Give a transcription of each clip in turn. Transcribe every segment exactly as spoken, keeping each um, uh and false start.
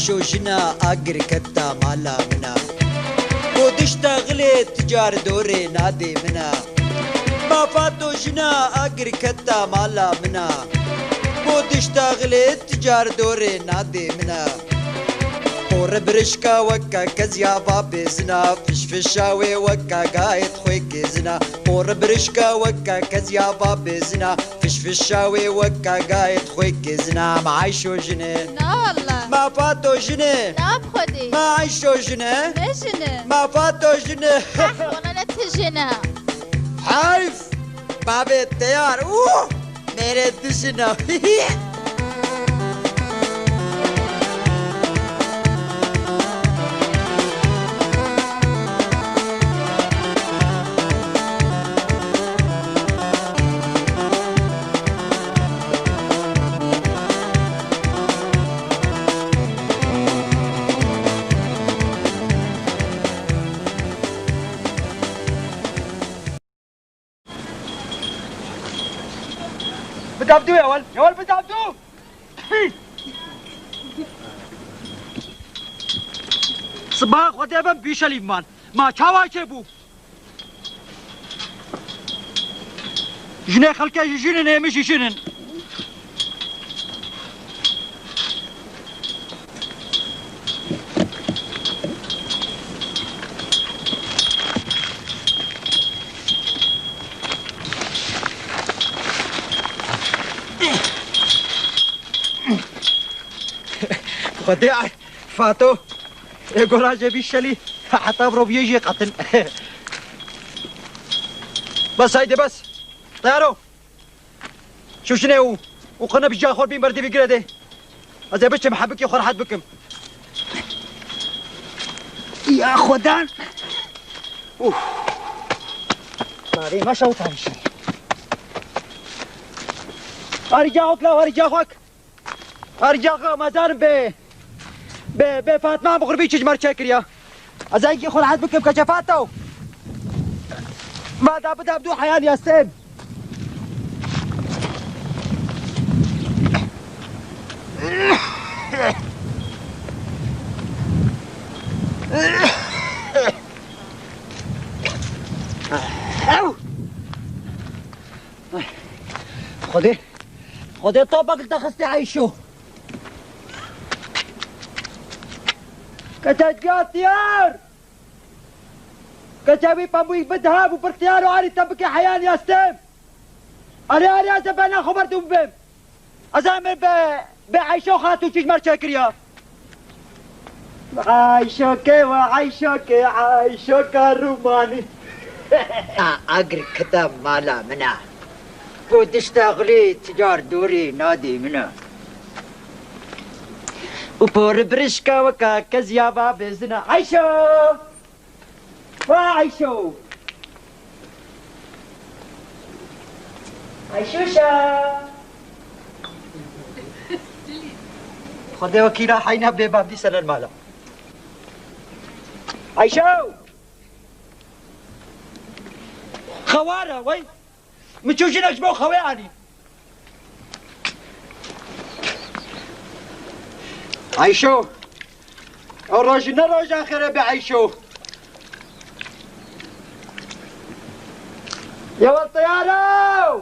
Şo jina agir keta mala mina. Ku dişta xilê ti car dorê nadê mina. Ma Fato jina agir keta mala mina. Ku dişta xilê ti car dorê nadê mina. Pori birişka weka kezya va bêzina. Fiş fişa wê weka gayet xwê kêzina. Pori birişka weka kezya va bêzina. Fiş fişa wê weka gayet xwê kêzina. Ma Ayşo jine. Na wallah. Ma Fato jine. Na bi Xwedê. Ma Ayşo jine. Ne jine. Ma Fato jine. Heh, wala ne ti jine. Heyf. Bavê teyar. Uh! Mêrê dijine. Bidabdû ewel, ewel bidabdû. Sibaha Xwedê ben bîşelî man. Ma çawa çêbû? Jinê xelkê jî jin in, ê min jî jin in. Xwedê ay, Fato. Ê gora jê bîşelî, heta bi roviyê jê qetin. Bes, haydi bes. Teyaro. Şûşinê û, û qine bi ciya xwe bîn berdî bigire dê. Ez ê biçim hebikê xwe rehet bikim. Ya Xwedan. Uf. Barê me şewtan jî. Arî ciya xwe kila, arî ciya xwe. Arî ciya xwe, me zanim bê, bê, bê Fatma bi xurbî çi ji me re çêkiriya. Ez ê yekî xwe rehet bikim, keçe Fato. Va da bida bi dû heyan yastên. Xwedê, Xwedê topek li te xistê Eyşo. Keçe giya tiyar. Keçe wî pembûyî bid hev û pirxtiyar û arî te bike heyan yastem. Arê, arê, ez ê bena xwe berdû bibim. Ez ê me be, be Eyşo Xatû çi ji me re çêkiriya. Eyşo ke we, Eyşo ke, Eyşo ke Rûmanî. A agir kita mala min a. Ku dişta xulî ti car dorê nadê min a. Û pori birişka weka kezya va bezina. Eyşo! Va Eyşo! Eyşuşa! Xwedê wekîla heyna bê bavdî sener mala. Eyşo! Xewara wey! Min çû jinek ji bo xewê anî. Eyşo. Ew roj ne roja xêrê be Eyşo. Ya wal teyaro.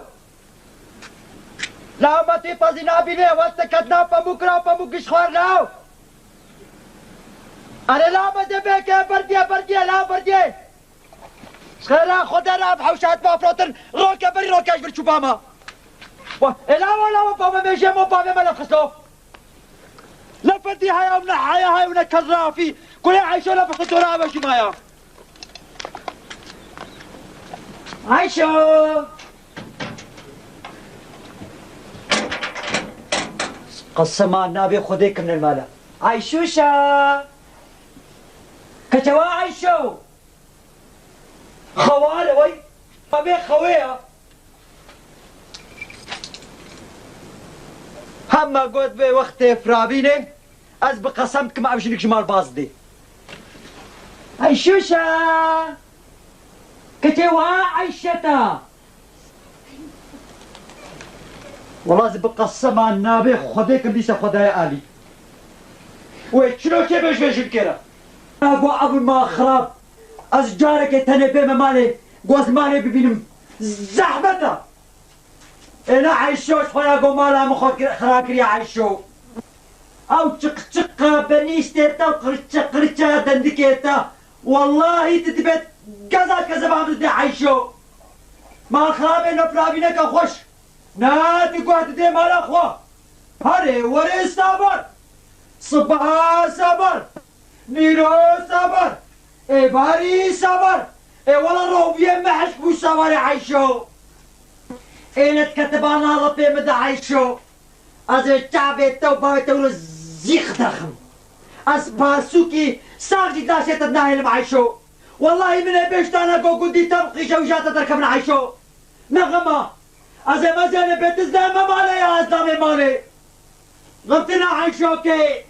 La me tê pezî nabîne, wal te ket nav pemûk ra pemûk giş xwar law. Erê la me de beke berdiye, berdiye, la berdiye. Xêra Xwedê re ev hewşa hatime firotin, roke berî roke ji vir çû ba me. Wa, ê lawo, lawo, ba me mêjê mo, ba me me lef xisto. Ne ferdî haya û ne haya haya û ne kerrafî. Kulê Eyşo lef xwe dora eve jî maya. Eyşo! Qesema navê Xwedê kirine mala. Eyşuşa! Keçewa Eyşo! Xewar e wey, pemê xewê ya. Hema got vê wextê firavînê, ez bi qesem dikim ev jinik ji mal baz dê. Eyşuşa! Keçê wa Eyşeta! Wela ez bi qesema navê Xwedê kim dîse Xwedayê alî. Wê çilo çê bêj vê jinkê re. Ego ev ma xirab. Ez carekê tenê bême malê, ku ez malê bibînim. Zehmet e. Êna Eyşo ji xwe ya ku mala min xwe kir-, xira kiriye Eyşo. Ew çiqçiqa benîştê te û qirçe qirçe dendikê te. Wellahî tu dibê geza kezeba min didê Eyşo. Mal xirabê nefravîneke xweş. Na, tu guh didê mala xwe. Herê werê sabar. Sibeha sabar. Nîro sabar. Êvarî sabar. Ê wela rewbiyê me hişk bû sabarê Eyşo. Ê ne dikete bana lepê min de Eyşo. Ez ê çavê te û bavê te wilo zîx derxim. Ez parsûkî sax jî laşê te nahêlim Eyşo. Wellahî min ê bêjtane ku gundî te bixîşe û ja te derkevin Eyşo. Ne xema. Ez ê mezenê bê tiz de me male ya ez damê malê. Xemtina Eyşo kê.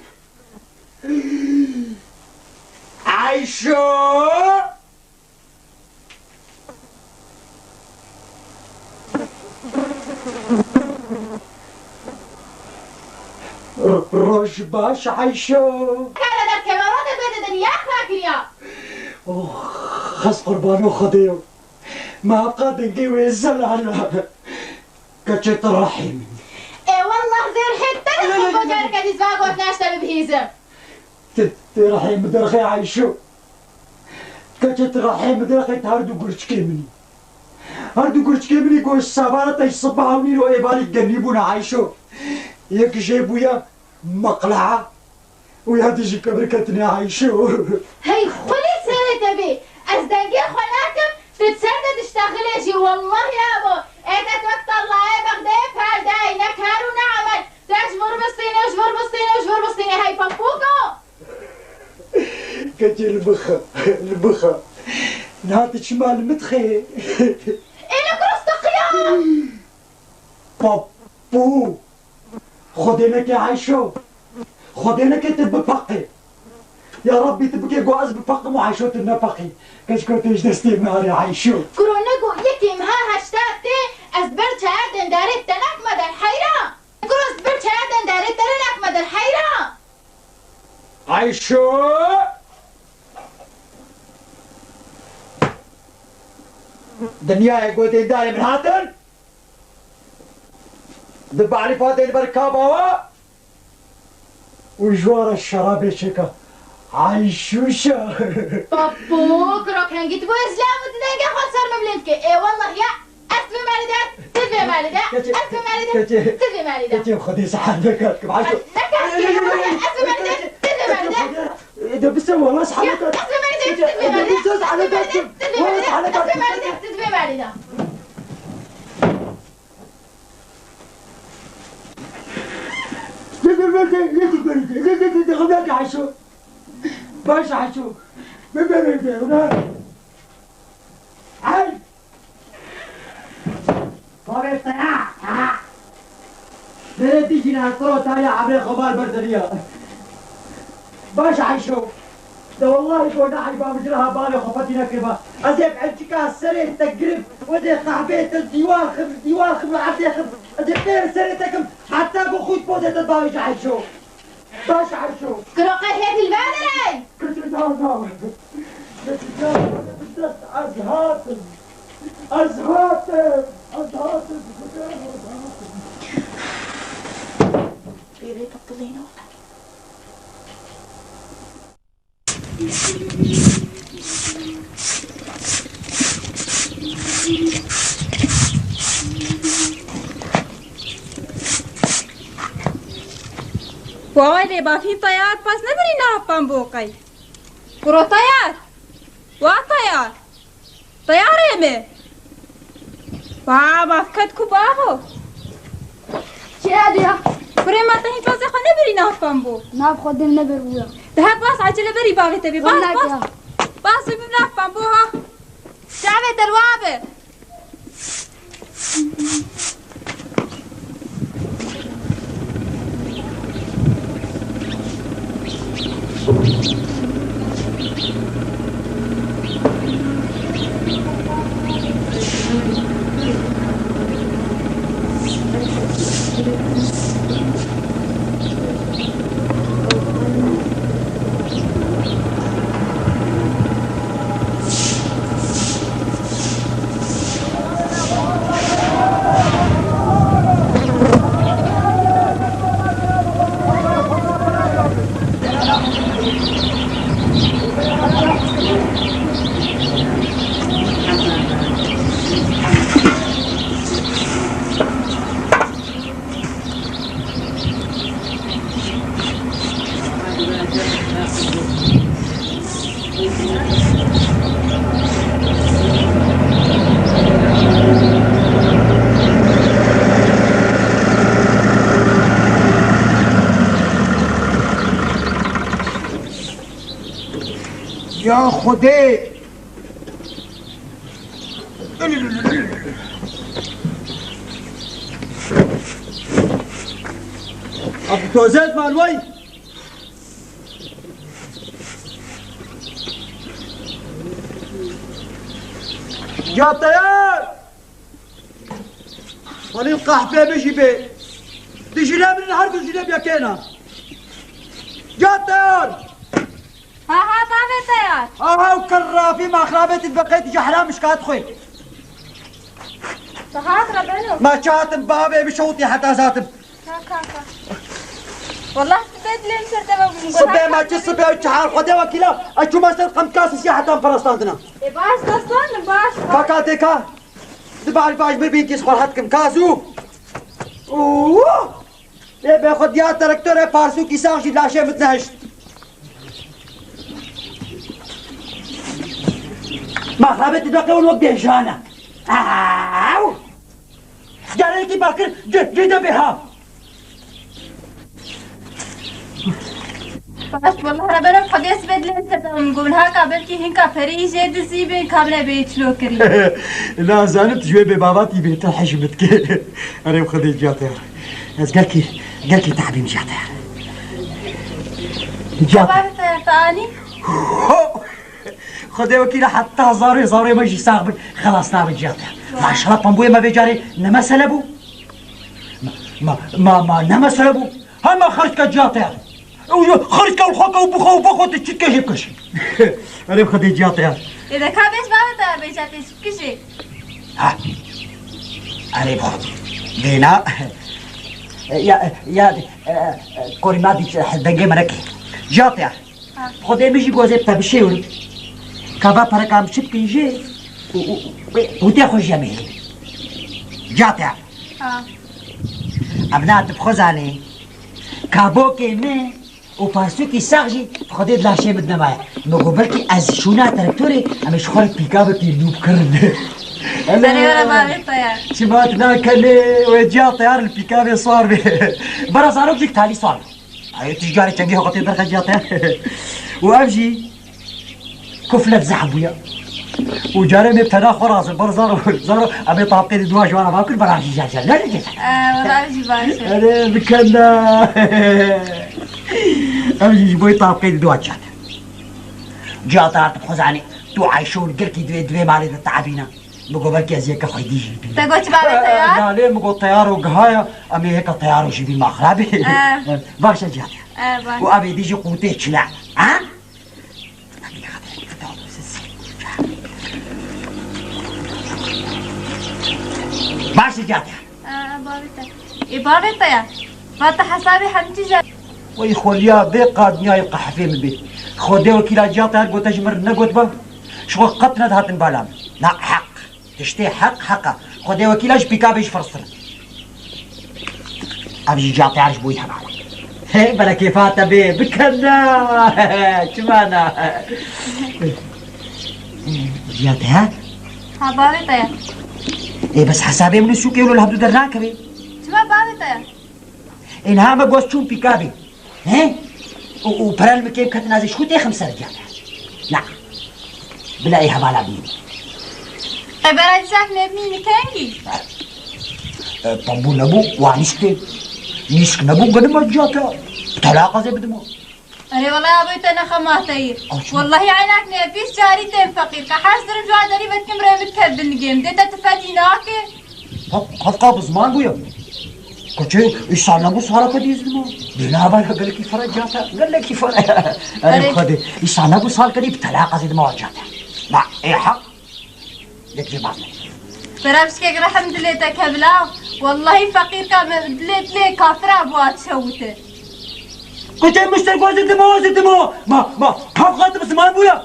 Eyşo. Roj baş Eyşo. Kare derkeve rode bê de dinya xira kiriya. Oh, xes qurbano Xwedê yo. Ma qa dengê wê zelal e. Keçê tu rehê min. Ê wallah zêr hê te de xwe koçerke dîzva got naşte bibihîzim. Tu, tu rehê min derxê Eyşo. Keçê tu rehê min derxê tu her du gurçikê min î. Her du gurçikê min î ku ji sabara te ji sibeha û nîro êvarî genî bûne Eyşo. Yek jê bûye meqleha û ya dî jî kebir ketine Eyşo. Hey xwelî serê te bê. Ez dengê xwe nakim, tu di ser de diştexilê jî. Wellahî abo, ê te wek tarlayê Bexdeyê perdayî, ne kar û ne emel. Te ji vir bistîne, ji vir bistîne, ji vir bistîne, hey papûko! Keçê li bixe, li bixe. Niha tu çima li min dixê? Ê ne ku rast diqiya! Papû! Xwedê neke Eyşo! Xwedê neke tu bipeqî! Ya Rabbî tu bike ku ez bipeqim û Eyşo tu nepeqî. Keçko tu ji destê me erê Eyşo! Kuro nego yekê meha heşta tê, ez ber çaya dendarê te nakme der heyra! Kuro ez ber çaya dendarê te re nakme der heyra! Eyşo! Dinyayê ku dendarê min hatin, di barî fatê li ber kaba we û ji we re şerabê çêka. Eyşûşa. Papo, kiro kengî tu bo Îslam û tu dengê xwe ser min bilind ke. Ê wallah ya, ez vê malê de, tu vê malê de, ez vê malê de, tu vê malê de. Keçê, keçê, Xwedê sehar nekat kim, Eyşo. Nekat kim, ez vê malê de, tu vê malê de. Ê, de bise, wala sehar nekat. Ya, ez vê malê de, tu vê malê de. De bise, sehar nekat kim. Wala sehar nekat kim. Ez vê malê de, tu vê malê de. Baş Eyşo. Hey! Bavê te ya. Bere dijîna kuro tariya ebrê xwe bar berdiriya. Baş Eyşo. De wellahî ku ne eyba min ji reha bavê xwe fetî nekiriba. Ez ê bi encika serê te girim, wê dê qehbê te dîwar xim, dîwar xim û erdê xim. Ez ê pêr serê te kim, heta ku xwît pozê te bavê ji Eyşo. Baş Eyşo. Kiro qehê dilber derey. Kiro na, na. Ez hatim. Ez hatim. Ez hatim. Bêrê bitilinî. Waway lê bavî Teyar pas nebirî nav pemboqey. Kuro Teyar! Wa Teyar! Teyarê me! Wa, bavket ku bavo! Çi ya diya? Kurê me te hîn pezê xwe nebirî nav pembo. Nav xwe din nebir bûya. Di her bas acele berî bavê te bî. Bas, bas. Bas bî nav pembo ha. Çavê te li wa be. Ya Xwedê! Abdültozet Malway! Ya teyar! Halil qehpê min jî bê. Dijîne min her du jîne biyekêna. Ya teyar! Ha ha, bavê teyar. Aha, û kerrafî maxrabê tu dibeqê tu jehra mişkat xwe. Sahat re beno. Ma çatim bavê min şewtî heta zatim. Ka, ka, ka. Wallah, sibê dilê min ser te ve bûm. Sibê me çi sibê û çi hal Xwedê wekîla. Ez çûme ser qemtika sisiya heta min perestandina. E, baş, destlandim, baş, baş. Ka, ka, tê ka. Di baş, baş, bir bin kîs xwe hat kim. Ka zû. Oo! Lê bê xwe diya traktore parsûkî sax jî laşê min nehişt. Maxrabê tu deqe wek dêjana. Aw! Xiyarêkî bakir, cê, cê de bê ha. Baş, wallah, rebera Xwedê sibê dilê te dam. Got, haka belkî hinka perî jê dizî bê, kabine bê çilo kirî. Nazanim tu ji wê bêbabatî bê, tu hej min dikê. Erê Xwedê ciya te. Ez gelkî, gelkî te'bîm ciya te. Ciya te. Bavê te, te anî? Ho! Xwedê wekîla heta zarê, zarê me jî sax bin, xelas nabin ciya te. Maşallah, pembûyê me vê carê ne mesele bû. Ma, ma, ma, ma ne mesele bû. Hema xerc ke ciya te. Ew ya, xerc ke û xwe ke û bixwe û bixwe tu çi dikê jê bikij. Erê Xwedê ciya te. Ê de ka bêj bavê te bêja te çi bikijê. Ha. Erê Xwedê. Dêna. Ya, ya, e, e, korî ma dî, e, dengê me neke. Ciya te. Ha. Xwedê min jî gozê te bişêwir. Ka va pereka min çi bikin jê. Û, û, û, û tê xwe jî em ê hêlin. Ciya te. Ha. Em na tu bi xwe zanî. Kabokê min û parsûkî sax jî Xwedê di laşê min de nemaye. Min got belkî ez şûna traktorê, em ê ji xwe re pîkabekî nû bikirin. Serê were bavê teyar. Çima tu nakenê wê ciya teyar li pîkabê swar bê. Bera zarok jî talî swar bê. Ay, tu ji carê çengê xwe tê derxe ciya teyar. Û ev jî Kuflet zehf bûye. Û carê me bi tena xwe razim. Bar zaro, zaro, em ê tabqê di dua ji wan re vakir, bera jî jar jar. Ne diyecek? Ee, wala jî baş e. Erê, bikenda. Em jî ji bo tabqê di dua çat. Cihat artık xwezanê. Tu Ayşe û girkî divê, divê malê de tabîna. Min got belkî ez yeke xwedî jî bî. Te got çi bavê teyar? Nalê min got teyar û gihaya. Em ê yeke teyar û jî bî maxrabê. Ee. Baş e Cihat. Ee, baş. Û ev êdî jî qûtê çile. Ha? Baş e Cihat. Aa, bavê te. Ê, bavê te ya. Va te hesabê hemî tije. Wey xweliya bê qadniyayê qehfê min bê. Xwedê wekîla Cihat her gote ji min re negotba. Ji xwe qet nedihatin bala min. Na heq. Tiştê heq, heq e. Xwedê wekîla ji pîkabê jî firtir. Ev jî Cihat e, her ji bo wî hema. Hey, bere kêfa te bê, bikevna. Çima na? Cihat e, ha? Ha, bavê te ye. Ê, bes hesabê min û sûkê wilo li hevdû dernakeve. Çima bavê te ye? Ê, niha me gost çûn pîkabê. He? Û, û perel min kêm ketin, ez ê ji xwe têxim ser Cihat e. Na. Bila ê hevala bînî. Qebera cizak nebînî kengî? E, pambû nebû, wa nîşk tê. Nîşk nebû, genim ez Cihat e. Telaqa zê bidima. Erê, wela abê te nexemateyî. Aç. Wellahî eynak ne, vîst carî tên feqîr. Ke hez dirim ji wa derî ve dikim rê min kevin gêm. Dê te tifedî nake. Hevqa bi ziman bûye. Koçê, îsal nebû sala kedî zilma. Dê nava ya gelekî fere Cihat e. Gelekî fere. Erê Xwedê. Îsal nebû sal kedî bi telaqa zî dima Cihat e. Na, ê heq. Yek jê baz ne. Bera pişkek rehim dilê te kevila. Wellahî feqîrka me dilê dilê kafira bûa çewite. Koçê mişter gozî dima, gozî dima. Ma, ma, hevqa tu bi ziman bûye.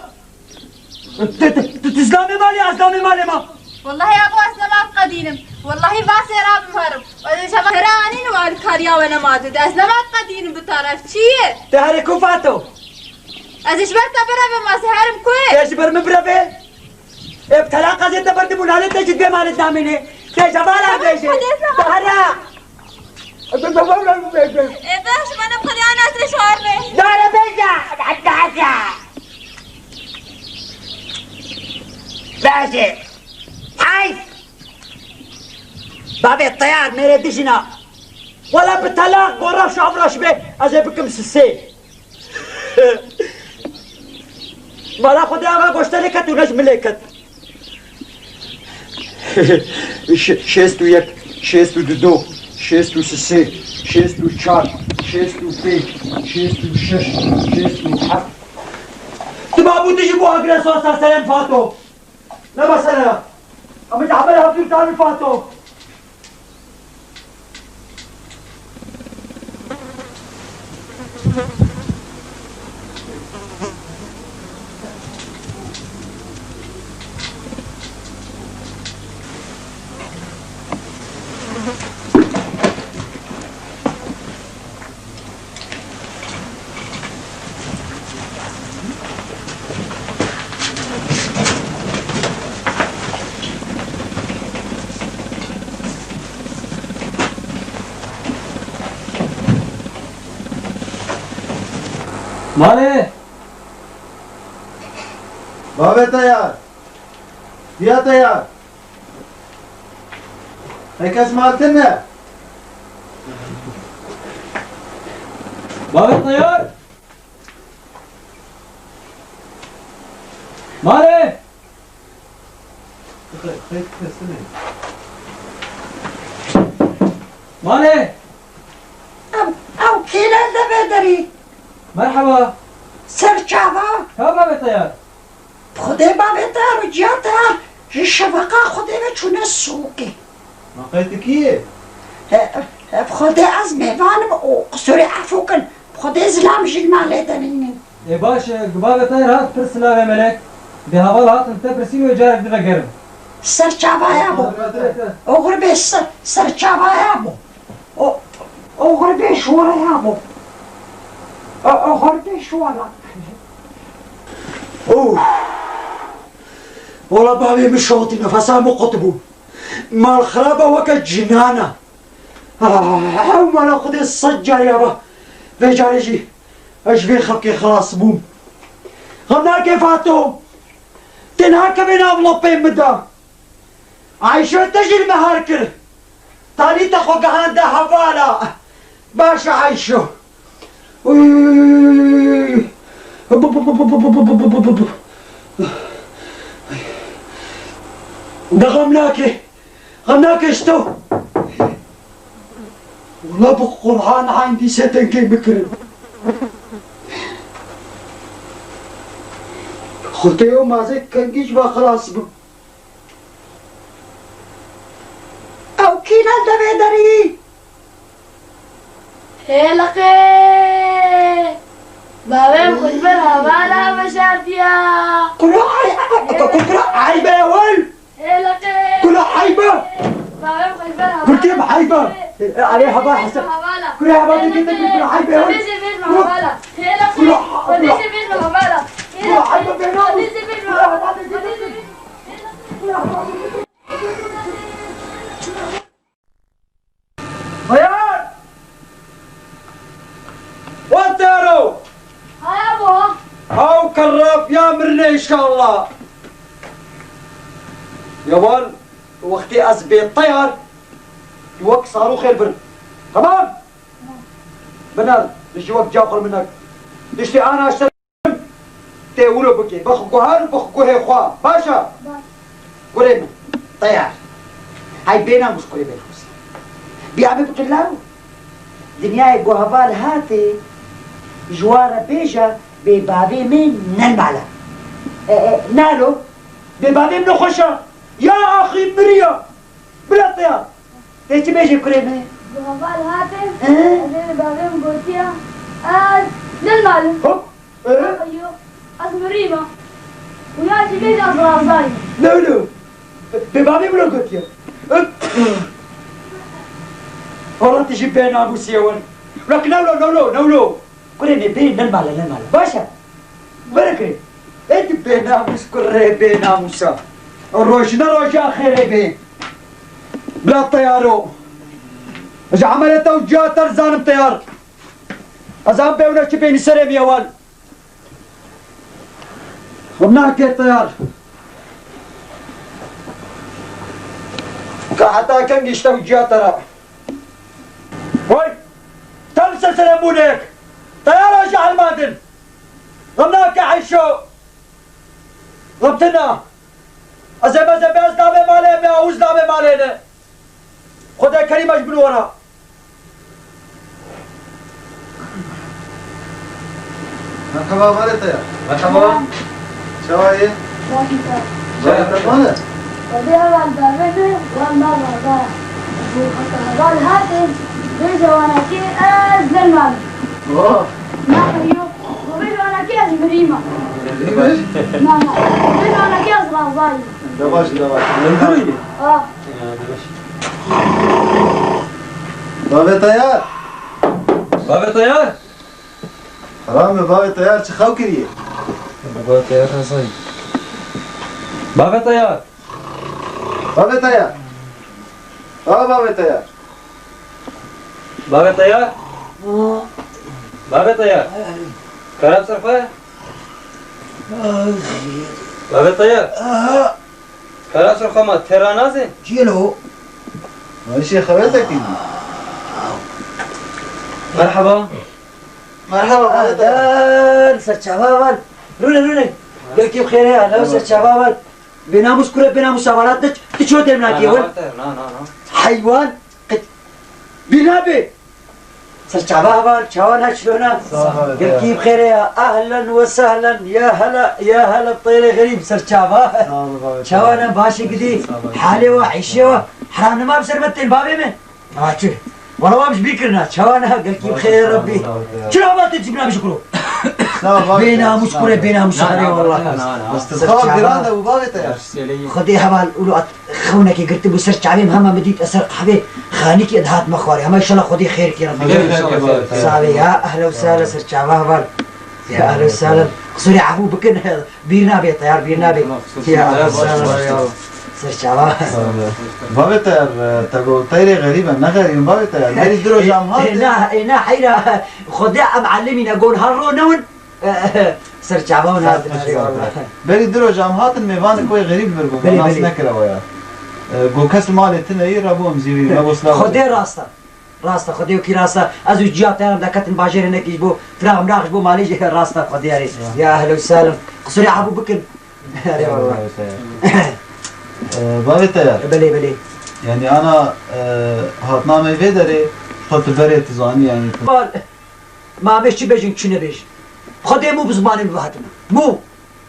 Tu, tu, tu, tu zilamê malê, ez zilamê malê ma. Wellahî abo ez nema qedînim. Wellahî va sêra bim herim. Ez ê şeva sêra anîn û alîkariya we nema dide. Ez nema qedînim bi taref. Çi ye? Te herê ku fato? Ez ê ji ber te birevim, ez ê herim ku ye? Te ji ber min bireve? Ê, bi telaqa zê te berdim û nalê te ji dê malê namînê. Te jebala bêje. Te hera. Ê, beş, me ne xwedî, ana sê şar be. Dare bêje. Dare. Heyf! Bavê Teyar mêrê dijîna. Wela bi telaq go reş av reş be, ez ê bikim sisê. Mala Xwedê ava goşterê ket û ne ji milê ket. Şê-, şêst û yek, şêst û du, şêst û sê, şêst û çar, şêst û pênc, şêst û şeş, şêst û heft. Tu mabû tu ji bo agresosa serên Fato. Ne mesele ya. Ama ji hebera hevdû tanî Fato. Malê! Bavê Teyar! Diya Teyar! Hey kes mal tune? Bavê Teyar! Malê! Malê! Ew, ew kî ne devê derî? Merhaba. Serçava. Ka bavê Teyar? Xwedê bavê Teyar û ciya Teyar ji şeveqa Xwedê ve çûne sûkê. Ma qey tu kî yê? He, he, Xwedê ez mêvan im û qisûrê efû kin. Xwedê zilam jî li malê de nînin. Ê baş e, bavê Teyar hat pir silavê melek. Bêheval hatin te pirsîn wê carek divegerin. Serçavaya bû. Oxir bê ser, serçavaya bû. O, oxir bê şoraya bû. O, oxir bê şora. Ûf! Wala bavê min şotî, nefesa min qutibû. Mal xiraba weke cinan e. Ah, ew mala Xwedê sed carî heba. Vê carê jî ez ji vê xebkê xilas bûm. Xem nake Fato. Tê nakevê nav lopê min de. Ayşo te jî li me har kir. Tanî te xwe gihande hevala. Baş e Ayşo. Uy, uy, uy, uy, uy, uy, uy. Bû, bû, bû. De xem nake. Xem nake ji te. Wela bi Qur'an eyn dîse dengê min kirin. Xwedê ew mazê kengî ji me xilas bim. Ew kî ne devê derî? Hêliqê! Bavê min xwe ji ber hevala veşartiya. Kuro ay-, kuro eyb e ewil. Hêliqê! Kuro eyb e. Bavê min xwe ji ber hevala. Gurkê min eyb e. Alê heba hesa. Kuro heba de gete kuro eyb e ewil. Xwedê jê bêjme hevala. Hêliqê! Xwedê jê bêjme hevala. Kuro eyb e bêna. Xwedê jê bêjme hevala. Teyar! Wan Teyaro! Haya bo! Ew kerrafiya mirine înşallah. Yawan wextê ez bê Teyar, tu wek saroxê li vir. Tamam? Biner, tu ji wek ca xwe minek. Tiştê ana ji te Tê wilo bikê, bix guher û bix guhê xwe. Baş e? Baş. Kurê min, Teyar. Hey bênamûs kurê bênamûs. Bi amê bikin law. Dinyayê ku heval hatê, ji wan re bêje, bê bavê min ne li mal e. E, e, nalo, bê bavê min nexweş e. Ya axî miriya. Bila Teyar. Tê çi bêjî kurê min? Bi heval hatin, He? ez ê bavê min gotiya, ez ne li mal im. Hop. Ee? Yo, ez mirîme. Û ya jî bêje ez razayim. Ne wilo? Bê bavê min gotiye. Wala tu jî bênamûsî ye wan. Wek ne wilo, ne wilo, ne wilo. Kurê min bê ne li mal e, ne li mal e. Baş e. Bere kurê. Ê tu bênamûs kurê bênamûsa. Roj ne roja xêrê bê. Bila Teyaro. Ez emelê te û ciya te dizanim Teyar. Ez an bêwne çi bênî serê min ewal. Xwe nake Teyar. Heta kengî işte û ciya te re. Vay! Te li ser serê mûnek! Teyara ji elmandin! Xemnake Eyşo! Xemtina! Ez ê meze be ez nabê malê me, awuz nabê malê ne! Xwedê Kerîm ez bin wera! Merhaba, malê te ya. Merhaba. Çawa yê? Baş e. Çawa te mane? Xwedê heval bavê me, wan bava va. Ji bo xwe heval hatin, bêje wanakê ez ber malim. Oh. Na, yo, xwe bêje wanakê ez mirîma. Mirîme? Na, na. Bêje wanakê ez razayim. De baş, de baş. Li vir î? Ah. Bavê Teyar. Bavê Teyar. Heram e, bavê Teyar çi xew kiriye? Bavê Teyar razayî. Bavê Teyar. Bavê Teyar. A bavê Teyar. Bavê Teyar. Bavê Teyar. Kerem ser xwe. Bavê Teyar. Kara ser xwe ma têra nazê? Çiyê lo? Ayşe xebetekî. Merhaba. Merhaba, bavê Teyar. Ahlan, serçava heval. Rûne, rûne. Gelkî bi xêr e, ahlan, serçava heval. Bênamûs kure, bênamûs hevalat ne, tu ço dêr min nakê wir? Na, na, na. Heywan, qit. Bîr nabe. Serçava heval, çawa ne, çilo ne? Sağ ol. Gelkî bi xêr e ya. Ahlen ve sehlen. Ya hela, ya hela têrê xerîb, serçava. Sağ ol, bavê. Çawa ne, baş e gidî? Sağ ol. Halê we, îşê we. Heram nima bi ser me tên, bavê min? Ha, çi? Wala wan ji bîr kirina. Çawa ne, gelkî bi xêr e, Rebbî. Çira va te cibina bi ji kuro? Sağ ol, bavê. Bênamûs kure, bênamûs herê, wala. Bes tu xewa giran de bû, bavê Teyar. Xwedê heval, û at xewnekê girtibû ser çavê min, hema min dît ez ser qehvê xanîkê dihat me xwarê. Hema înşallah Xwedê xêr kê, Rebbî. Xwedê xêr kê, bavê Teyar. Sağ ol ya, ehlen û sehlen, serçava heval. Ya ehlen û sehlen. Qisûrê efû bikin, bîr nabe, Teyar bîr nabe. Ya ehlen û sehlen ya. Serçava. Bavê Teyar, e, te got, teyarê xerîb e, ne xerîb in, bavê Teyar. Berî du roj em hatin. Ê, na, ê, na, heyra, Xwedê em elimîne, gon her ro newin. Serçava hûn hatin, erê wala. Berî du roj em hatin, mêvanik wê xerîb vir bû, me nas nekira we ya. E, got kes li malê tune yî, rabû em zî wî, me bo silav. Xwedê rast e. Rast e, Xwedê wekî rast e. Ez û ciya te em deketin bajêrê nekî ji bo firax mirax ji bo malê jî rast e, Xwedê erê. Ya. Ya ehlen û sehlen. Qisûrê efû bikin. Erê wala. E, bavê Teyar. Belê, belê. Yani ana, e, hatina me vê derê, xwe tu berê tu zanî yani. Bal, ma em ê çi bêjin, çi nebêjin. Xwedê mû bi zimanê min bihatime. Mû.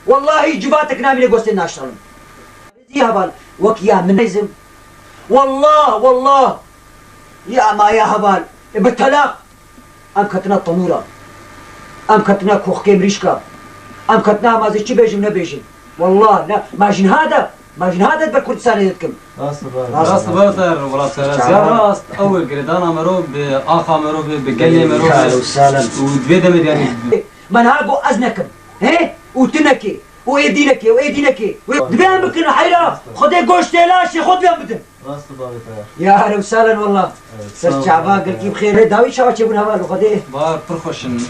Wallahî civatek namîne gostê naştalim. Zî heval, wek ya min neyzim. Wallah, wallah. Ya ma ya heval, e, bi telaq. Em ketine tenûra. Em ketine koxkê mirîşka. Em ketine, em ez ê çi bêjim, nebêjim. Wallah, ne, ma jin hade, ma jin hade ber Kurdistanê dikim. Rast e, rast e. Rast e, rast e, welat sereziya rast. Ew girêdana mero bi axa mero bi, bi gelê mero bi. Û divê demê de yani. Me niha got ez nekim. He? Û tu nekê. Û êdî nekê, û êdî nekê. Û divê em bikin heyra, Xwedê goştê laşê xwe divê em bidin. Rast e, bavê Teyar. Ya ehlen û sehlen, wallah. Evet, sağ ol, bavê Teyar. Serçava, gelkî bi xêr. Rê dawî çawa çêbûn heval Xwedê? Ba pir xweş in, e,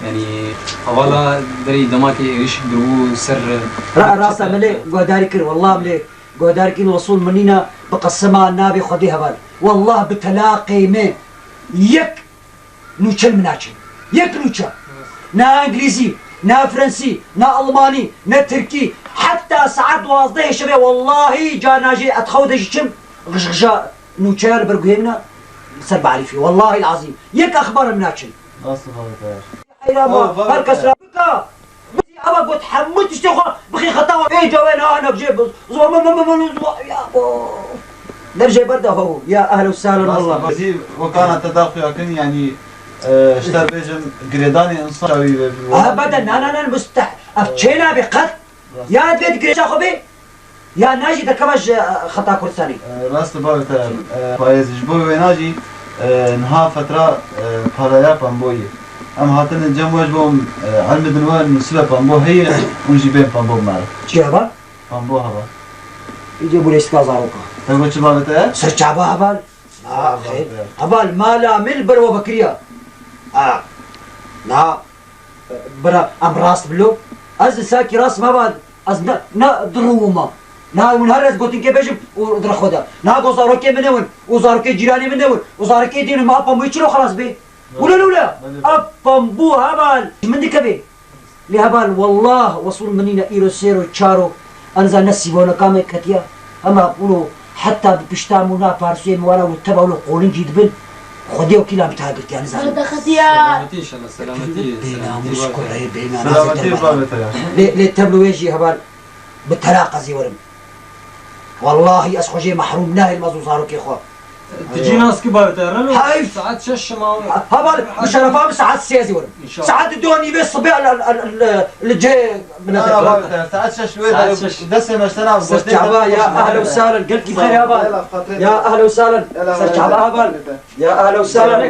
yani hevala derî demakê êrîş dirû ser, e, ra-, rast e, me lê guhdarî kir, wallah me lê guhdarî kir, Resûl min nîna bi qesema navê Xwedê heval. Wallah bi telaqê me yek nûçe li min naçin. Yek nûçe. Na îngilîzî, na frensî, na almanî, ne tirkî. Heta saet duwazdehê şevê wellahî carna jî ez xew de jî çim, xijxija nûçeya li ber guhê min e, ser bi Elîfê. Wellahî azîm. Yek exbar min naçin. Nasıl bavê Teyar? Heyran ba, her kes ra bika. Ava got hemû tiştê xwe bixî xeta wan. Ê cawên ha nebjê bi zor min, min, min, min, ya, o. Nebjê ber de ho. Ya ehlen û sehlen, wallah. Rast e, zî wekana te da xuya kin, yani, e, ji te bêjim, girêdanê insan çawî ve. Aha, bede, na, na, na, musteh-, ev çê nabe qet. Rast. Ya divê di girêja xwe bê, ya na jî derkeva ji, e, xeta Kurdistanê. E, rast e, bavê te, e, payêz ji bo wêna jî, e, niha fetra, e, paraya pemboyê. Em hatine cem we ji bo em, e, elmidin we nûsibe pembo heye, hûn jî bên pembo bimare. Çi heval? Pembo heval. Îdî bû lêstika zaroka. Te got çi bavê te ye? Serçava heval. Ha, xêr. Heval, mala min li ber we vekiriya. Ha. Na. Bira, em rast bilo. Ez sakî rast me va, ez ne, ne dirûma. Na hûn her ez gotinkê bêjim û di xwe de. Na go zarokê min e win û zarokê cîranê min e win û zarokê dîn û me apa mû çilo xelas bê. Wile wile. Apa bû heval. Min dikevê. Lê heval, wallah, wesul min nîne îro sêro çaro. Aniza ne sîvoneka me ketiya. Hema wilo heta bi pişta mû na parsuyê min wana wilo teva wilo qolin cî dibin. Xwedê wekîla bi ta girtiya, nizanî. Selametî inşallah, selametî. Bênamûs kurê, bênamûs. Selametî babete ya. Lê, lê tevlo wê jî heval. Bi telaqa zî werim. Wallahî ez xwe jê mehrûm nahêlim ez û zarokê xwe. Tu cî nas ki bavê te reno. Heyf. Saet şeş şima. Ha, heval, bi şerefa min saet sê ez ê werim. İnşallah. Saet du nîvê sibê li, li, li, li cihê miletê. Na, bavê te, saet şeş wê de destê me ji te nav. Ser çava, ya ehlen û sehlen, gelkî bixêr heval. Ya ehlen û sehlen. Ser çava heval. Ya ehlen û sehlen.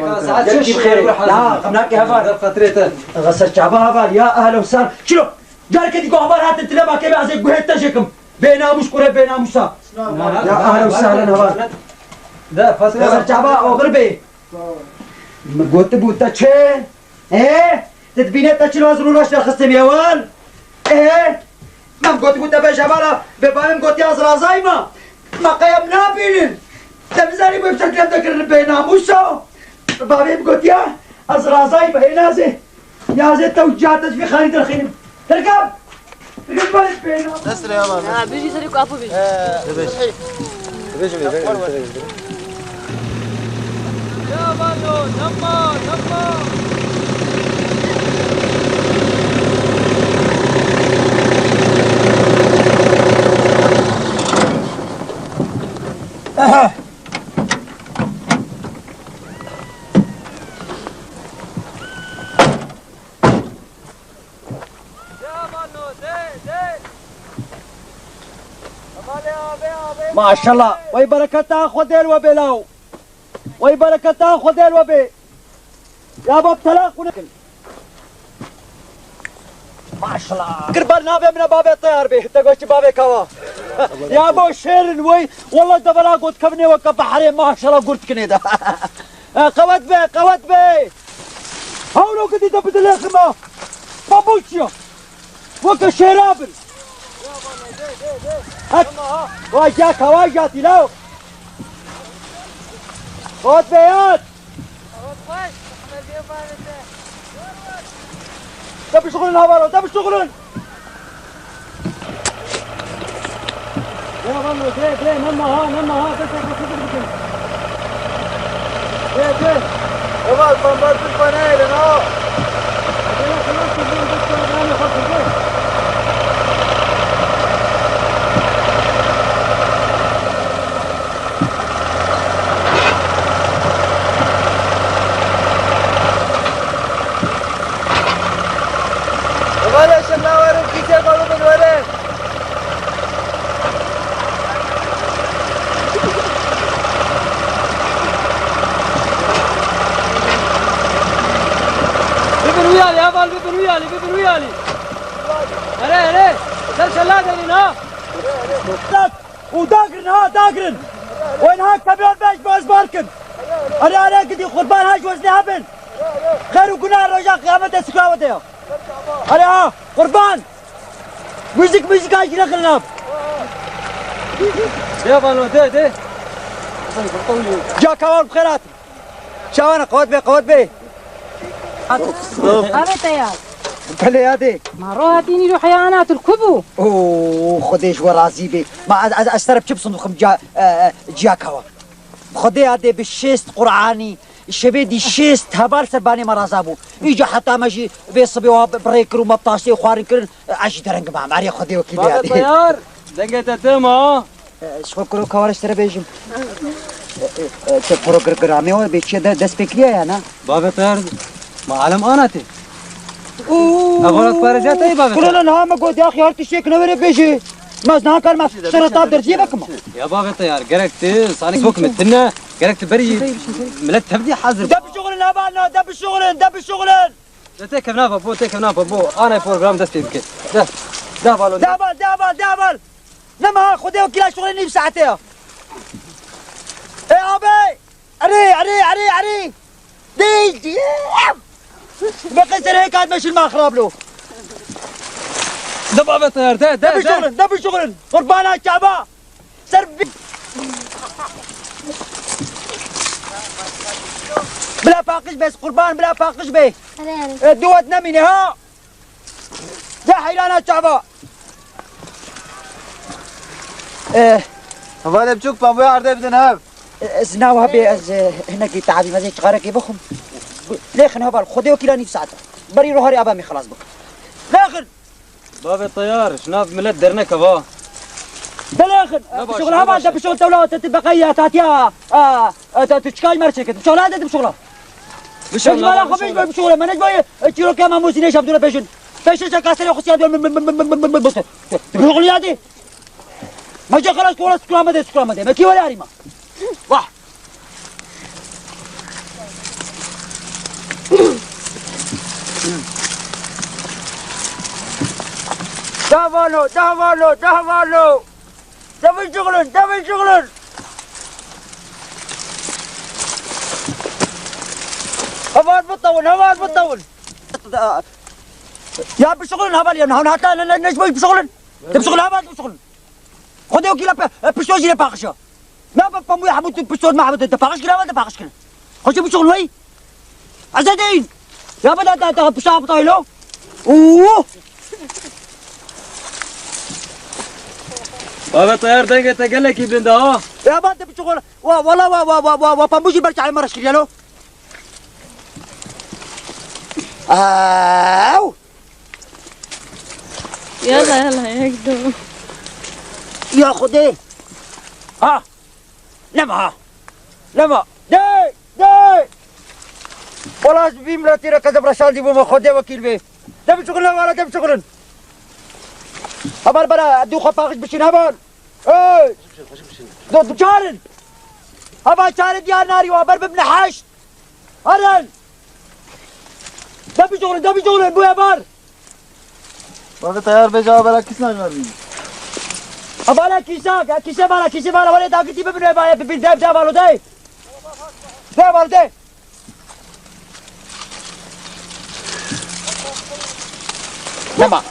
Gelkî bixêr. Ya, xemnakê heval. Ser çava heval, ya ehlen û sehlen. Çilo. Careke dî ku heval hatin tile makê me, ez ê guhê te jêkim. Bênamûs kurê bênamûsa. Ya ehlen û sehlen heval. De, Fatih. Ser çava oxir bê. Min gotibû te çi? Ê? Te dibîne te çi lazim û naş derxistim ya wan? Ê? Min gotibû te bêje hevala, bê bavê min gotiya ez razayî me. Me qey em nabînin. Te bizanî bê ser te dekirin bênamûsa. Bavê min gotiya ez razayî me, hê nazê. Yazê te û ciya te ji vî xanî derxînim. Tirkam! Tirkam bari pêna. Dest re ya. Ya, bijî serê ku apo bijî. Dibêj. Dibêj, dibêj, dibêj. Ya vano, nama, nama. Maşallah. Wey bereketa Xwedê li we bê law. Wey bereketa Xwedê li we bê. Ya bab telaq xwe nekin. Maşallah. Kir ber navê min e bavê Teyar bê. Te goştî bavê kawa. Ya bo şêrin wey. Wallah devela got kevnê weke behrê maşallah gurt kinê de. E, qewet be, qewet be. Hawlo gidî de bidilê xima. Babuçya. Weke şêra bin. Hak. Vay ya kawa ya tîlaw. Qewet be yat. De bişuxulin havaro, de bişuxulin. Dê, dê, dê, nema ha, nema ha, destê xwe çêtir bikin. Dê, dê. Heval, bombardiman neynin ha. Dê, dê, dê, dê, dê, dê, dê, dê. Heval, şina werin, kîsê xwe bibin werin. Bibin wî alî, heval, bibin wî alî, bibin wî alî. Erê, erê. Ser şela derîn ha. Û dagirin ha, dagirin. Wen ha kemiyon beş baz bar kin. Erê, erê, gidî qurban ha ji weznê hebin. Xêr û guna roja qiyametê sikra we de ya. Erê ha, qurban. Müzik, müzik ha jî nekirin ha. De vano, de, de. Ca kawan bi xêr hatin. Çawana qewet be, qewet be. Ave Teyar. Belê yadê. Ma ro hatî nîro heya ana tu li ku bû? Oo, Xwedê ji we razî bê. Ma ez, ez, ez te re çi bisindiqim ciya, e, e, ciya kawa. Xwedê yadê bi şêst Qur'anî, şevê dî şêst heval ser banê me raza bû. Îca heta me jî vê sibê wa bi, bi rê kir û me bi tastê xwarin kirin, e, ez jî dereng mam. Erê Xwedê wekîlê yadê. Baba Teyar, dengê te tim ha. E, ji xwe kuro kawara ji te re bêjim. E, e, e, te programê we bê çi de dest pê kiriye ya na? Bavê Teyar, ma alem ana tê. Ev welat parêziya te yê bavê Teyar. Kurana niha me got ya xiyar tiştek ne were bêjê. Ma ez niha karma şerata derziyê vekim. Ya bavê Teyar, gerek tu sanik bok me tine, gerek tu berî millet tevdî hazir. De bişuxulin heval na, de bişuxulin, de bişuxulin. De tê kevna babo, tê kevna babo. Anay program dest pê bike. De, de balo. De bal, de bal, de bal. Nema ha, Xwedê wekîla şuxulê nîv saetê ya. Ê abê! Erê, erê, erê, erê! Dê! Be qeser hê kat meşin ma xirab lo. De bavê teyar, de, de, de. Bişuxulin, de bişuxulin. Qurbana Kaba. Ser bi-, Bila paqij be, qurban, bila paqij be. Erê, erê. E, duwet nemîne ha. De heyrana çava. E, Hevalê biçûk, pambuya erdê bidin hev. E, ez nav hebê, ez, e, hinekî tabî mezê çixarekê bixwim. Lêxin heval, Xwedê wekîla nîv saet. Berî roharê aba min xelas bikim. Lêxin. Bavê teyar, ji nav milet derneke va. Belêxin. Ne baş, bişuxul ne heval baş. De bişuxul tewla te tu beqeya tatiya. A, a, te tu çikaj merçeke. Bişuxul hadi bişuxul. Bişuxul Bişuxul heval, xwe bişuxul. Bişuxul. Mene boy. Çîrokê me mûsîne şab dure peşin. Peşin çe kasere xwe siya dure. Bişuxul hadi. Me je xelas kola sukramede sukramede. Me kî were arîma. Wah. Davalo, davalo, davalo. Devin şuxulun, devin şuxulun. Heval bitewin, heval bitewin. Ya bişuxulun heval ya, hon hata ne, ne, ne, bişuxulun. De bişuxulun heval bişuxulun. Xwedê wekîla pe, e, pişto jî lê paqişa. Na be pemûyê hemû tu pişto me hemû te paqij kira, te paqij kirin. Xwe çi bişuxulun wey? Ez ê deyin. Ya be da, da, da, pişta hepta hilo. Oo! Bavê teyar, dengê te gelekî bilind e ha. Ya ba te bişuxul. Wa, wala wa, wa, wa, wa, wa, pemû jî ber çayê me reş kiriye lo. Ew! Yala, yala, yek, du. Ya Xwedê. Ha! Nema ha! Nema! Dey! Dey! Wala ez bi vî miletî re kezeb reşandî bûme, Xwedê wekîl bê. De bişuxulin hevala, de bişuxulin. Heval bera, dû xwe paqij bişîn heval. Hey! Do, do çar in. Hava çarê diyar narî wa ber bibne heşt. Herin. De bicorin, de bicorin, bu evar. Bavê teyar bêje, bela kîsna ji me bî. Bala kîsa, kîse bala, kîse bala, wale dagirtî bibin, evar, bibin, de, de, balo, de. De, balo, de. Nema.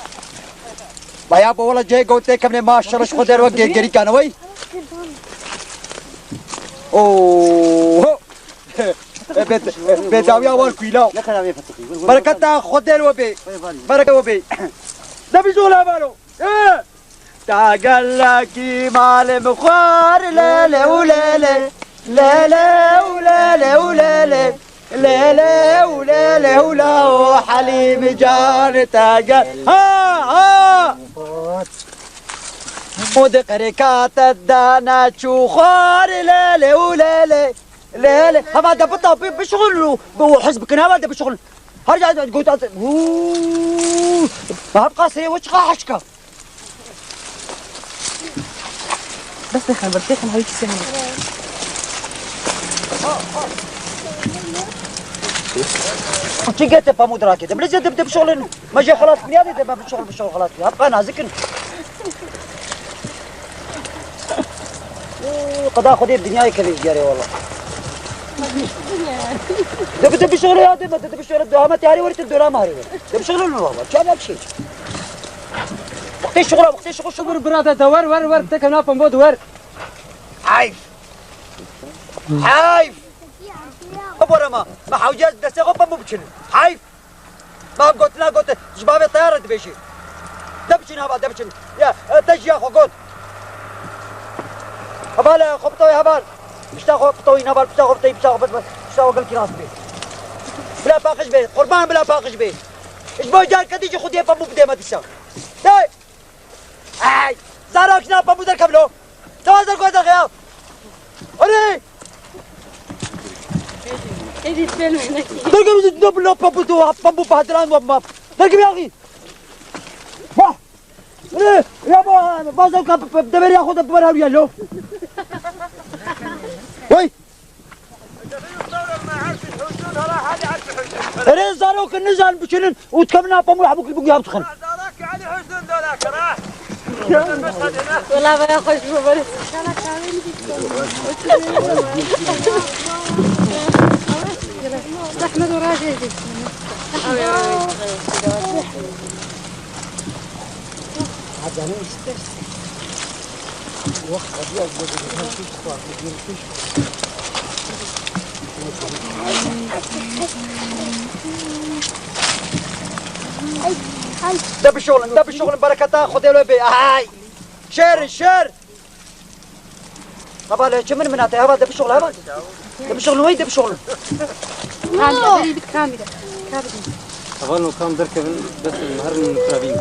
Baya bo wala cihê gotê kemnê, maşallah, ji xwe derve ge-, gerîkan wey. Oho. Bê, bê dawiya war kuîla. Bereketa xwe der we bê. Bereket we bê. De bijol heval o. He. Ta gelekî malê min xwar, lele û lele. Lele û lele û lele. Lele û lele û la û Helîm can te gel. Ha, ha. Û di qirêka te dane çû xwar, lele û lele. Lele. Hava de bita bi, bişuxulin û bi û hez bikin, hava de bişuxulin. Her ca got az. Hû. Hevqa serê we çiqa heşka. Bes têxin, ber têxin, hewî çi sêne. Çi gete pamûd rakete. Bilê zê de, de bişolin. Me jê xelas kiriya de, de me bişol, bişol xelas kiriya. Hepka nazikin. Oo, qeda Xwedê bi dinyayê kevê ji gerê wala. De bi, de bişole ya, de me, de bişole, de hame tiyarê weri, tu dora me harê weri. De bişole ne baba, çan ya bir şey. Wextê şixula, wextê şixul, şixul. Şibir bira de, de wer, wer, wer, te kena pembo de wer. Heyf. Heyf. Bora ma, ma hewce destê xwe pembo biçin. Heyf. Ma gotina gote, ji bavê teyar re dibêjî. De biçin hava, de biçin. Ya, e, te jiya xwe got. Heval, e, xwe bitawî heval. Pişta xwe bitawî heval, pişta xwe bitawî, pişta xwe bitawî, pişta xwe gelkî rast bê. Bila paqij bê, qurban bila paqij bê. Ji bo car kedî jî xwediyê pemû bidê me dîsa. Dey! Ey! Zarok jina pemû derkevlo. Çawa dergo derxe ya? Hadi! Edit ben oynayayım. Derkevlo, ne bu la pemû tu, pemû pahdiran wa ma. Derkevlo ya. Wah! Hadi, ya ba, ba zarok ka pe, pe, deveri ya xwe de ber hewriya lo. Wey! Erê zarok nizan biçinin û dikevin a pemû hebûk li bûk ya bixin. Wela baya xweş bû, bere. Zehmet û rajê. De bişoxlin, de bişoxlin, bereketa Xwedê li we bê. Ay! Şer, şer! Heval, çi min min ate, heval, de bişoxlin, heval. De bişoxlin, wey de bişoxlin. Kamî de, bit kamî de. Heval, no kam derkevin, bes herin firavîn.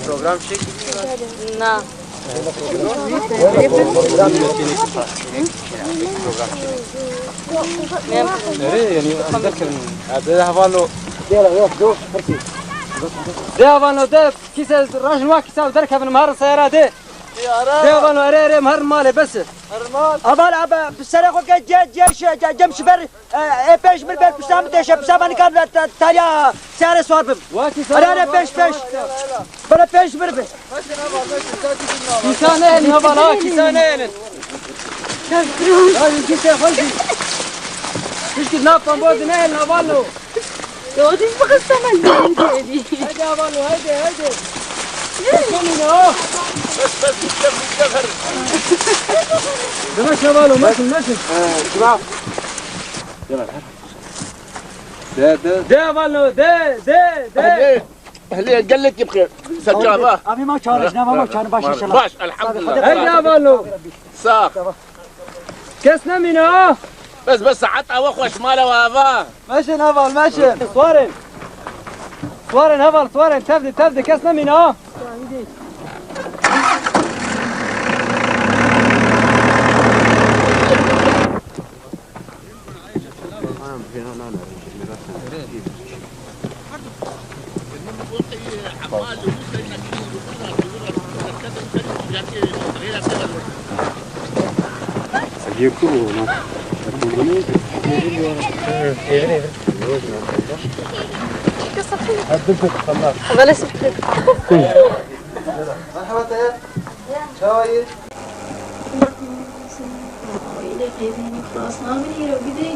Program çek. Na. Nere yani, em derkevin. Ya, de heval o. De heval o, de kîse rajin wa kîse derkevin, em herin seyara de. De heval o, erê, erê, em herin malê, bes. Heval, abi, bi serê xwe ke ce, ce, ce, cem şiber. E, e, pêş bir ber pişta min têşe, pişta min nikar ta-, taliya seyare swar bim. Wekî Ara, ara, pêş, pêş. Bana pêş bir bi. Kîsa nehêlin heval ha, kîsa nehêlin. Hadi kîsa xwe jî. Tişkî nav pemboz nehêlin heval o. Yo, diz bixiste min. Hadi heval o, hadi, hadi. Sonuna. Bes, bes, bes, bes. Demek heval o, meşin, meşin. He, kira. De, de. De, valo, de, de, de. Ehlê, ehlê, gelek bixêr. Serçava. Abi, ma çağırış, ne, ma çağırış, baş inşallah. Baş, elhamdülillah. Hadi, valo. Sağ. Kes nemîne ha. Bes, bes, saet ava xweş, mala we ava. Meşin, heval, meşin. Swarên. Swarên, heval, swarên. Tevdi, tevdi, kes nemîne ha. Merhaba, Tayyar. Çawa yî? Ailê qeyzên min xilas nabin îro bidê.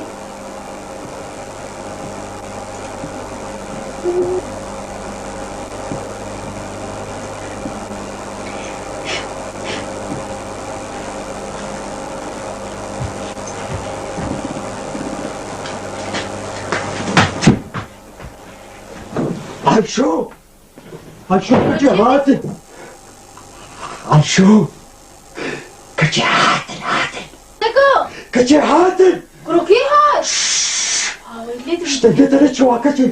Ayşo! Ayşo, keçê hatin. Ayşo. Keçê hatin, hatin. Deko. Keçê hatin. Kuro kî hat? Şşş. Hawî lê. Şşş, te dê tere çawa keçê.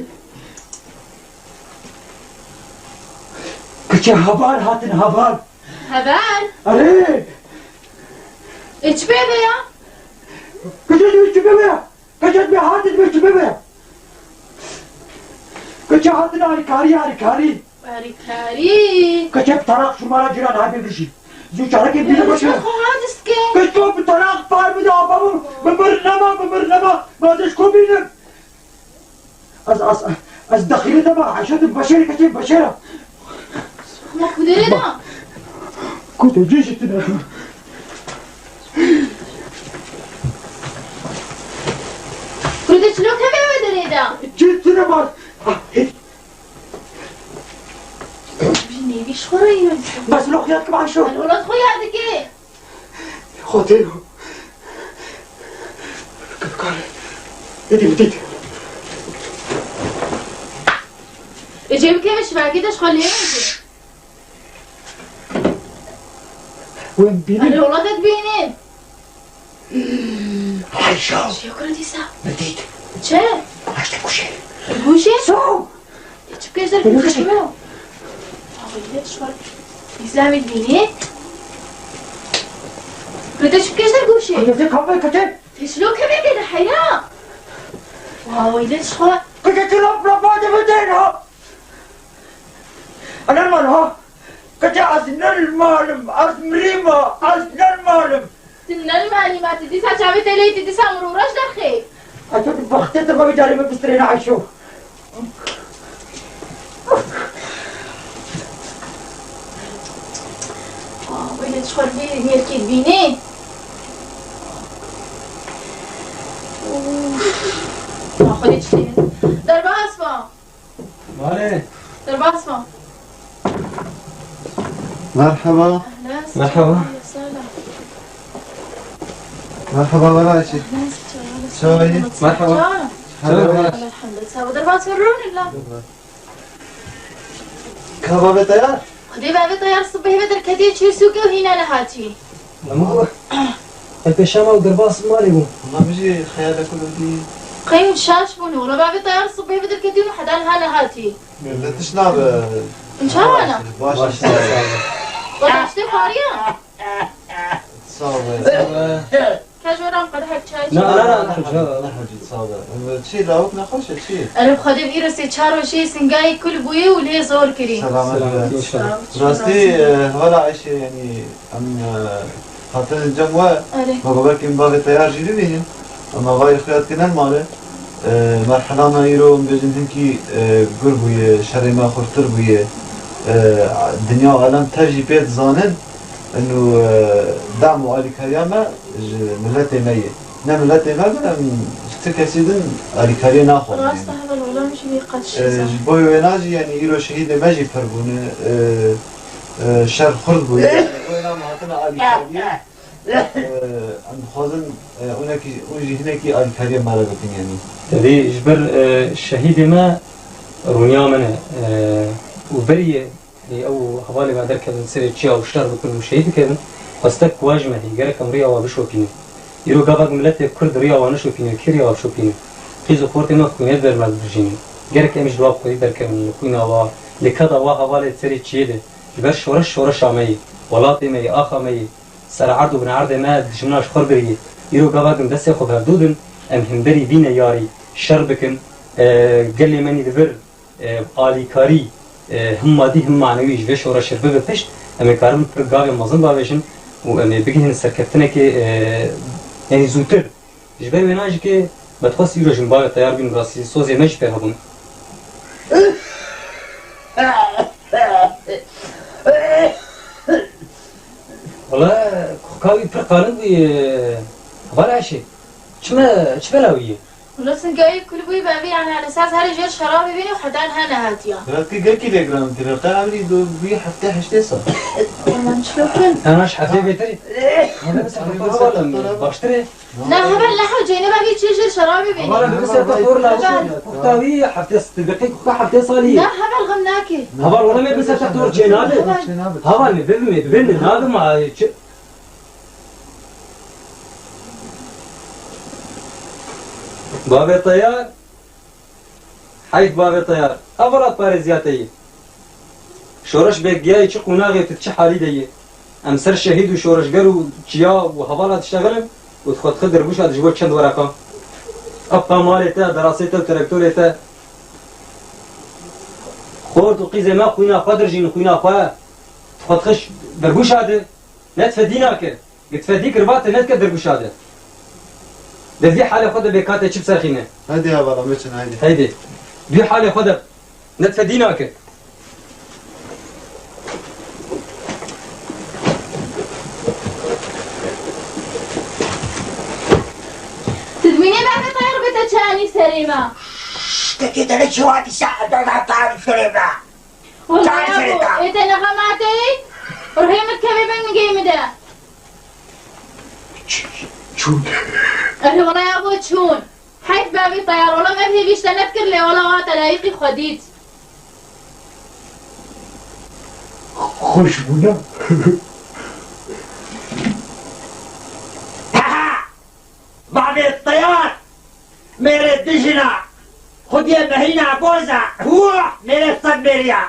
Keçê heval hatin, heval. Heval? Erê. E, çi pê ve ya? Keçê dê çi pê ve ya? Keçê dibê hatin dibê çi bibe? Keçê hatin alîkarî, alîkarî. Alîkarî. Keçê bi taraq şumara cîran hebê bijî. Zû çarekê bîne. Keçê xwe hadis ke. Keçê bi taraq par bide, apa min, bi mir nema, bi mir nema. Ma ez ji ku bînim? Ez, ez, ez dexîle nema, Ayşe tu beşêrê keçê beşêra. Ma ku derê da? Ku te cê jî tune. Kurdê çilo kevê wê derê de? Cê tune bas. Ah, hê. Bî nêvî ji xwe re yî. Bes lo xiyar kim Ayşo. Wela xwe yad dike. Xwedê yo. Kar. Êdî min dît. Ê cê bikeve şibakê de ji xwe lê wêje. Wên bînin. Erê wela te dibînin. Ayşo. Çi yo kuro dîsa? Min dît. Çi? Haşte kuşê. Gûşê? So. Çi bikêş der gûşê? Îslamê dibînî. Kuro te çi bikêş der gûşê? Kuro te kavga kete. Te çilo kevê kete heyra. Wa weylê çi xwe. Kete çilo plapa de bidên ha. Ana mal ha. Kete ez nermalim, ez mirîma, ez nermalim. Tu nermalî ma, tu dîsa çavê te lê, tu dîsa mirû reş derxê. Eto tu bextê te xwe vî carê min bistirêne Ayşo. Aa, wele çi xwe vê mêrkê dibînê. Uf. Derbas bû. Malê. Derbas bû. Merhaba. Ehlen, Merhaba. Selam. Merhaba, wela Ayşe. Ehlen, selam. Çawa yî? Merhaba. Çawa? Çawa? Elhamdülillah. Çawa? Derbas bû, rûnin la. Ka bavê Teyar? Xwedê bavê Teyar sibehê ve derketiye çûye sûkê û hîna nehatî. Lema em pêşa me û derbas malê bû. Wela min jî xeyalek wilo dî. Qeyûm şaş bûne. Wela bavê Teyar sibehê ve derketiye û heta niha nehatî. Lê tişt nabe. Çawa ne? Baş e, baş e. Wela tiştê xwariye. Sağ ol. Ka ji we re em qedehek çay çi? Na, na, na, na, na, na, na, sağ ol. Çi, lawik nexweş e, çi? Erê, bi Xwedê vîrusê çar rojê singayê kul bûye û lê zor kirî. Selamet be. Selamet inşallah. Rastî, e, hevala Ayşe, yanî, em, e, hatin cem we, Erê. Me got belkî em bavê Teyar jî bibînin. Em avayê xwe ya dikine male. E, merhela me îro, em bêjin hinkî, e, gur bûye, şerê me xurtir bûye. E, dinya û alem tev jî pê dizanin. Eno, e, dam û alîkariya me ji miletê me ye. Ne miletê me be, em ji ti kesî din alîkariyê naxwazin. Rast e, heval, wela min jî wî qet şî zan. E, ji bo wêna jî, yanî îro şehîdê me jî pir bûne. E, e, şer xurt bûye. Ji bo wêna em hatine alîkariyê. E, em dixwazin, e, hûnekî, hûn jî hinekî alîkariyê me re bikin, yanî. Tevî ji ber, e, şehîdê me rûniya min e, e, û berî Lê ew hevalê me derkevin serê çiya û şer bikin û şehîd bikevin, xwestek ku ji me heye, gerek em riya wa bişopînin. Îro gava ku miletê Kurd riya wa nişopîne, kê riya wa bişopîne? Qîz û xortê me xwînê di ber me didirjînin. Gerek em ji wa bi xwedî derkevin, li xwîna wa, li keda wa hevalê serê çiyê de. Ji ber şoreş şoreşa me ye, welatê me ye, axa me ye, sererd û binerdê me dijmina ji xwe re biriye. Îro gava ku em destê xwe bi hevdû din, em hemberî vî neyarî şer bikin, e, gelê me nî di vir e, alîkarî, e, him madî him manewî ji vê şoreşê re bibe pişt, em ê karin pir gavê mezin bavêjin û em ê bigihînin serkeftinekê, e, yanî zûtir. Ji ber wêna jî ke me dixwest îro jî bavê Teyar bîn, rastî sozê me jî pê hebûn. Wele, ka wî pir qalin bûye, e, heval Ayşê. Çi me, çi bela wî ye? Wilo singayê kul bûyî be vî, yanî, esas herî jêr şerabê bînî û heta niha nehatiya. Rastî gelkî lê giran dikeve. Qey ewilî do bûyî heftê heştê sal. Wela çilo bikin? Hena ji heftê bêtir e. Hena ser doktor heval em, doktor heval. Baştir e. Na, heval, ne hewceyne be vî çi jêr şerabê bînî. Heval em, bi ser doktor la. Heval. Kuxta wî heftê, tu gelkî kuxta heftê salî ye. Na, heval, xem nake. Heval, wela me bi ser doktor çê nabe. Heval. Heval, ne, bibime, bibime, nabe ma, çi. Bavê Teyar, heyf bavê Teyar. Ev welatparêziya te ye. Şoreş bêgiyayê çi qonaxê tu çi halî de ye. Em ser şehîd û şoreşger û çiya û hevala diştexilin û tu xwe dixî derbûşa de ji bo çend wereqa. Ev qa malê te, derasê te û traktorê te. Xort û qîzê me xwîna xwe dirjîn, xwîna xwe. Tu xwe dixî derbûşa de. Ne tu fedî nake. Gi tu fedî kir, va te nedike derbûşa de. De vî halê xwe de bê ka te çi biserxîne. Hadi ya bala, meçin, hadi. Hadi. Vî halê xwe de ne tu fedî nake. Tu dimînê bavê Teyar bê te çayanî serê me. Şşş, te kê te ne çiwa dîsa, te ne çayanî serê me. Wela yabo, ê te ne xematê ye? Ruhê min dikeve bin nigê min de. Çûn. Erê wela yabo çûn. Heyf bavê Teyar, wela me hêvî ji te nedikir lê wela hate layiqî xwe dît. Xweş bûne. Bavê Teyar, mêrê dijina, xwediyê mehîna boza, huh, mêrê sed mêriya.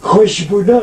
Xweş bûne.